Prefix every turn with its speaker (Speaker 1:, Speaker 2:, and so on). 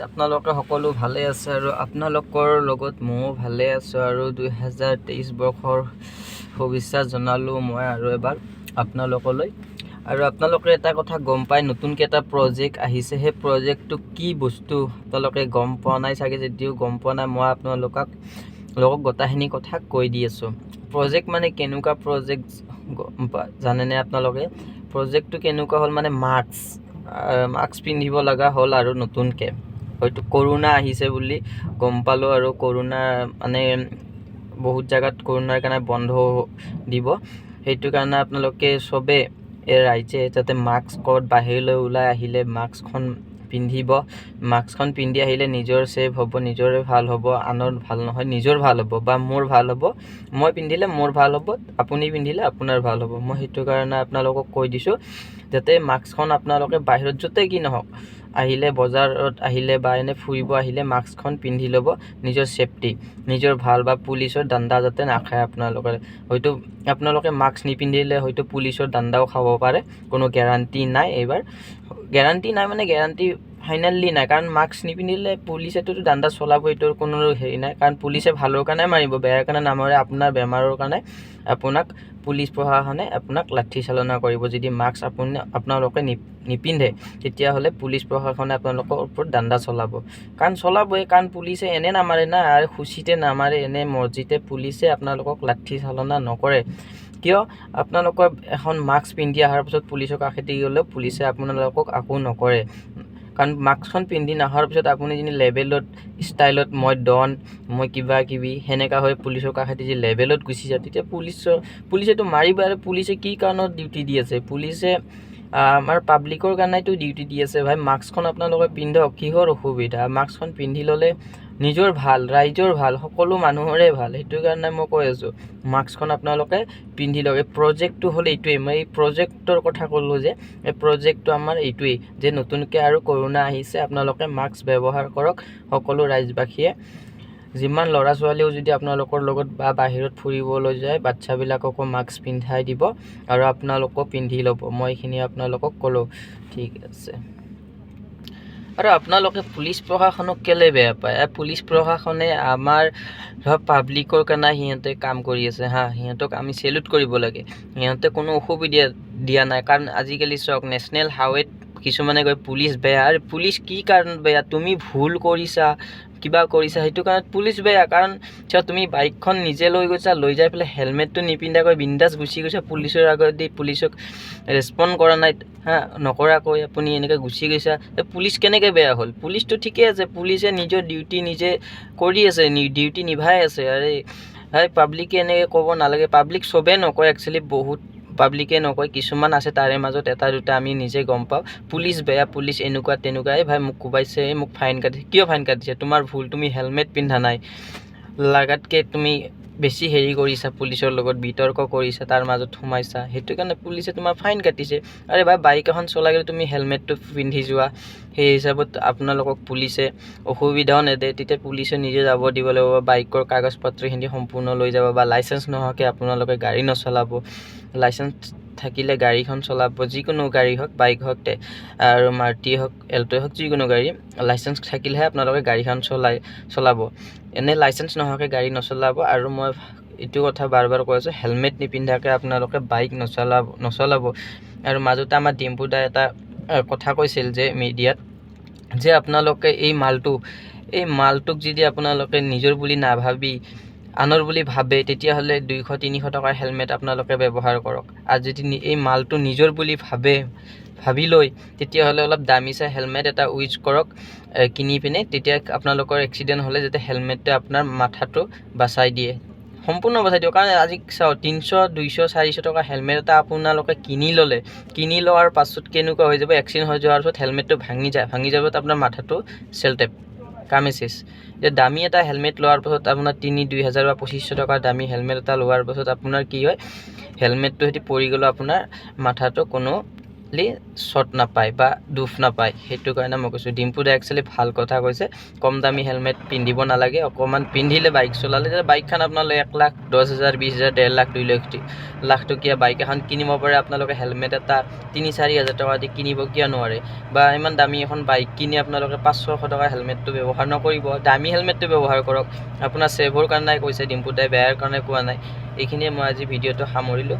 Speaker 1: আপোনালোকে সকলো ভালে আছে আৰু আপোনালোকৰ লগত ময়ো ভালে আছোঁ। আৰু 2023 বৰ্ষৰ শুভেচ্ছা জনালোঁ মই আৰু এবাৰ আপোনালোকলৈ। আৰু আপোনালোকে এটা কথা গম পাই, নতুনকৈ এটা প্ৰজেক্ট আহিছে। সেই প্ৰজেক্টটো কি বস্তু আপোনালোকে গম পোৱা নাই চাগে। যদিও গম পোৱা নাই, মই আপোনালোকক লগত গোটেইখিনি কথা কৈ দি আছোঁ। প্ৰজেক্ট মানে কেনেকুৱা প্ৰজেক্ট জানেনে আপোনালোকে? প্ৰজেক্টটো কেনেকুৱা হ'ল মানে মাস্ক মাস্ক পিন্ধিব লগা হ'ল আৰু নতুনকৈ হয়তো কৰোণা আহিছে বুলি গম পালোঁ। আৰু কৰোণা মানে বহুত জেগাত কৰোণাৰ কাৰণে বন্ধ দিব। সেইটো কাৰণে আপোনালোকে চবে এই ৰাইজে যাতে মাস্ক ক'ৰবাত বাহিৰলৈ ওলাই আহিলে মাস্কখন পিন্ধিব। মাস্কখন পিন্ধি আহিলে নিজৰ ছেভ হ'ব, নিজৰে ভাল হ'ব, আনৰ ভাল নহয়, নিজৰ ভাল হ'ব বা মোৰ ভাল হ'ব। মই পিন্ধিলে মোৰ ভাল হ'ব, আপুনি পিন্ধিলে আপোনাৰ ভাল হ'ব। মই সেইটো কাৰণে আপোনালোকক কৈ দিছোঁ যাতে মাস্কখন আপোনালোকে বাহিৰত য'তে কি নহওক আহিলে, বজাৰত আহিলে বা এনে ফুৰিব আহিলে মাস্কখন পিন্ধি ল'ব। নিজৰ ছেফটি, নিজৰ ভাল বা পুলিচৰ দাণ্ডা যাতে নাখায় আপোনালোকে। হয়তো আপোনালোকে মাস্ক নিপিন্ধিলে হয়তো পুলিচৰ দাণ্ডাও খাব পাৰে, কোনো গেৰাণ্টি নাই। এইবাৰ গেৰাণ্টি নাই মানে গেৰাণ্টি ফাইনেলি নাই। কাৰণ মাস্ক নিপিন্ধিলে পুলিচেতো দাণ্ডা চলাব, এইটোৰ কোনো হেৰি নাই। কাৰণ পুলিচে ভালৰ কাৰণে মাৰিব, বেয়াৰ কাৰণে নামাৰে। আপোনাৰ বেমাৰৰ কাৰণে আপোনাক পুলিচ প্ৰশাসনে আপোনাক লাঠি চালনা কৰিব। যদি মাস্ক আপোনালোকে নিপিন্ধে, তেতিয়াহ'লে পুলিচ প্ৰশাসনে আপোনালোকৰ ওপৰত দাণ্ডা চলাব। কাৰণ চলাবই, কাৰণ পুলিচে এনে নামাৰে না আৰু খুচিতে নামাৰে, এনে মৰ্জিতে পুলিচে আপোনালোকক লাঠি চালনা নকৰে। কিয়? আপোনালোকৰ এখন মাস্ক পিন্ধি অহাৰ পাছত পুলিচৰ কাষেদি গ'লেও পুলিচে আপোনালোকক একো নকৰে। কাৰণ মাস্কখন পিন্ধি নহাৰ পিছত আপুনি যদি লেভেলত ষ্টাইলত মই ডন, মই কিবা কিবি সেনেকা হৈ পুলিচৰ কাষেদি যদি লেভেলত গুচি যায়, তেতিয়া পুলিচেতো মাৰিব। আৰু পুলিচে কি কাৰণত ডিউটি দি আছে? পুলিচে আমাৰ পাব্লিকৰ কাৰণেতো ডিউটি দি আছে। ভাই, মাস্কখন আপোনালোকে পিন্ধক, কিহৰ অসুবিধা? মাস্কখন পিন্ধি ল'লে নিজৰ ভাল, ৰাইজৰ ভাল, সকলো মানুহৰে ভাল। সেইটো কাৰণে মই কৈ আছোঁ, মাস্কখন আপোনালোকে পিন্ধি লওক। এই প্ৰজেক্টটো হ'ল এইটোৱেই। মই এই প্ৰজেক্টৰ কথা ক'লোঁ যে এই প্ৰজেক্টটো আমাৰ এইটোৱেই যে নতুনকৈ আৰু কৰোণা আহিছে, আপোনালোকে মাস্ক ব্যৱহাৰ কৰক সকলো ৰাইজবাসীয়ে। যিমান ল'ৰা ছোৱালীও যদি আপোনালোকৰ লগত বা বাহিৰত ফুৰিবলৈ যায়, বাচ্ছাবিলাককো মাস্ক পিন্ধাই দিব আৰু আপোনালোকো পিন্ধি ল'ব। মই এইখিনি আপোনালোকক ক'লোঁ, ঠিক আছে? আৰু আপোনালোকে পুলিচ প্ৰশাসনক কেলৈ বেয়া পায়? পুলিচ প্ৰশাসনে আমাৰ ধৰক পাব্লিকৰ কাৰণে সিহঁতে কাম কৰি আছে। হা, সিহঁতক আমি চেলুট কৰিব লাগে। সিহঁতে কোনো অসুবিধা দিয়া নাই। কাৰণ আজিকালি চাওক, নেশ্যনেল হাইৱেত কিছুমানে কয় পুলিচ বেয়া। আৰু পুলিচ কি কাৰণত বেয়া? তুমি ভুল কৰিছা, কিবা কৰিছা, সেইটো কাৰণত পুলিচ বেয়া। কাৰণ চোৱা, তুমি বাইকখন নিজে লৈ গৈছা, লৈ যাই পেলাই হেলমেটটো নিপিন্ধাকৈ বিন্দাছ গুচি গৈছা পুলিচৰ আগেদি, পুলিচক ৰেচপণ্ড কৰা নাই, হা, নকৰাকৈ আপুনি এনেকৈ গুচি গৈছা, পুলিচ কেনেকৈ বেয়া হ'ল? পুলিচটো ঠিকে আছে। পুলিচে নিজৰ ডিউটি নিজে কৰি আছে, ডিউটি নিভাই আছে। আৰে ভাই, পাব্লিকে এনেকৈ ক'ব নালাগে। পাব্লিক চবেই নকয়, একচুৱেলি বহুত পাব্লিকে নকয়, কিছুমান আছে তাৰে মাজত এটা দুটা, আমি নিজে গম পাওঁ। পুলিচ বেয়া, পুলিচ এনেকুৱা তেনেকুৱা, এই ভাই মোক কোবাইছে, এই মোক ফাইন কাটিছে। কিয় ফাইন কাটিছে? তোমাৰ ভুল, তুমি হেলমেট পিন্ধা নাই, লাগাতকৈ তুমি বেছি হেৰি কৰিছা, পুলিচৰ লগত বিতৰ্ক কৰিছা, তাৰ মাজত সোমাইছা, সেইটো কাৰণে পুলিচে তোমাৰ ফাইন কাটিছে। আৰে ভাই, বাইক এখন চলাই গ'লে তুমি হেলমেটটো পিন্ধি যোৱা, সেই হিচাপত আপোনালোকক পুলিচে অসুবিধাও নেদে। তেতিয়া পুলিচে নিজে যাব দিব লাগিব। বাইকৰ কাগজ পত্ৰখিনি সম্পূৰ্ণ লৈ যাব বা লাইচেঞ্চ নোহোৱাকৈ আপোনালোকে গাড়ী নচলাব। লাইচেঞ্চ থাকিলে গাড়ীখন চলাব, যিকোনো গাড়ী হওক, বাইক হওক আৰু মাৰুতি হওক, এল্ট' হওক, যিকোনো গাড়ী লাইচেঞ্চ থাকিলেহে আপোনালোকে গাড়ীখন চলাব। এনেই লাইচেঞ্চ নোহোৱাকৈ গাড়ী নচলাব। আৰু মই এইটো কথা বাৰ বাৰ কৈ আছোঁ, হেলমেট নিপিন্ধাকৈ আপোনালোকে বাইক নচলাব, নচলাব। আৰু মাজতে আমাৰ ডিম্পু দাই এটা কথা কৈছিল যে মিডিয়াত যে আপোনালোকে এই মালটোক যদি আপোনালোকে নিজৰ বুলি নাভাবি আনৰ বুলি ভাবে, তেতিয়াহ'লে 200-300 টকাৰ হেলমেট আপোনালোকে ব্যৱহাৰ কৰক। আৰু যদি এই মালটো নিজৰ বুলি ভাবে, ভাবি লৈ তেতিয়াহ'লে অলপ দামী চাই হেলমেট এটা ইউজ কৰক কিনি পিনে। তেতিয়া আপোনালোকৰ এক্সিডেণ্ট হ'লে যাতে হেলমেটটোৱে আপোনাৰ মাথাটো বাচাই দিয়ে, সম্পূৰ্ণ বচাই দিব। কাৰণ আজি চাওক, 300, 200, 400 টকা হেলমেট এটা আপোনালোকে কিনি ল'লে, কিনি লোৱাৰ পাছত কেনেকুৱা হৈ যাব? এক্সিডেণ্ট হৈ যোৱাৰ পাছত হেলমেটটো ভাঙি যায়। ভাঙি যাব, আপোনাৰ মাথাটো চেলটেপ, কামে চেচ। এতিয়া দামী এটা হেলমেট লোৱাৰ পাছত আপোনাৰ 2,000 বা 2500 টকাৰ দামী হেলমেট এটা লোৱাৰ পাছত আপোনাৰ কি হয়? হেলমেটটো সিহঁতি পৰি গ'লেও আপোনাৰ মাথাটো কোনো শ্বট নাপায় বা দুখ নাপায়। সেইটো কাৰণে মই কৈছোঁ, ডিম্পু দাই একচুৱেলি ভাল কথা কৈছে। কম দামী হেলমেট পিন্ধিব নালাগে। অকণমান পিন্ধিলে, বাইক চলালে, তেতিয়া বাইকখন আপোনালোকে 1 লাখ 10 হাজাৰ, 20 হাজাৰ, 1.5 লাখ, 2 লাখ, লাখ টকীয়া বাইক এখন কিনিব পাৰে। আপোনালোকে হেলমেট এটা 3-4 হাজাৰ টকা দি কিনিব কিয় নোৱাৰে? বা ইমান দামী এখন বাইক কিনি আপোনালোকে 500-600 টকাৰ হেলমেটটো ব্যৱহাৰ নকৰিব, দামী হেলমেটটো ব্যৱহাৰ কৰক। আপোনাৰ ছেভৰ কাৰণে কৈছে ডিম্পু দাই, বেয়াৰ কাৰণে কোৱা নাই। এইখিনিয়ে মই আজি ভিডিঅ'টো সামৰিলোঁ।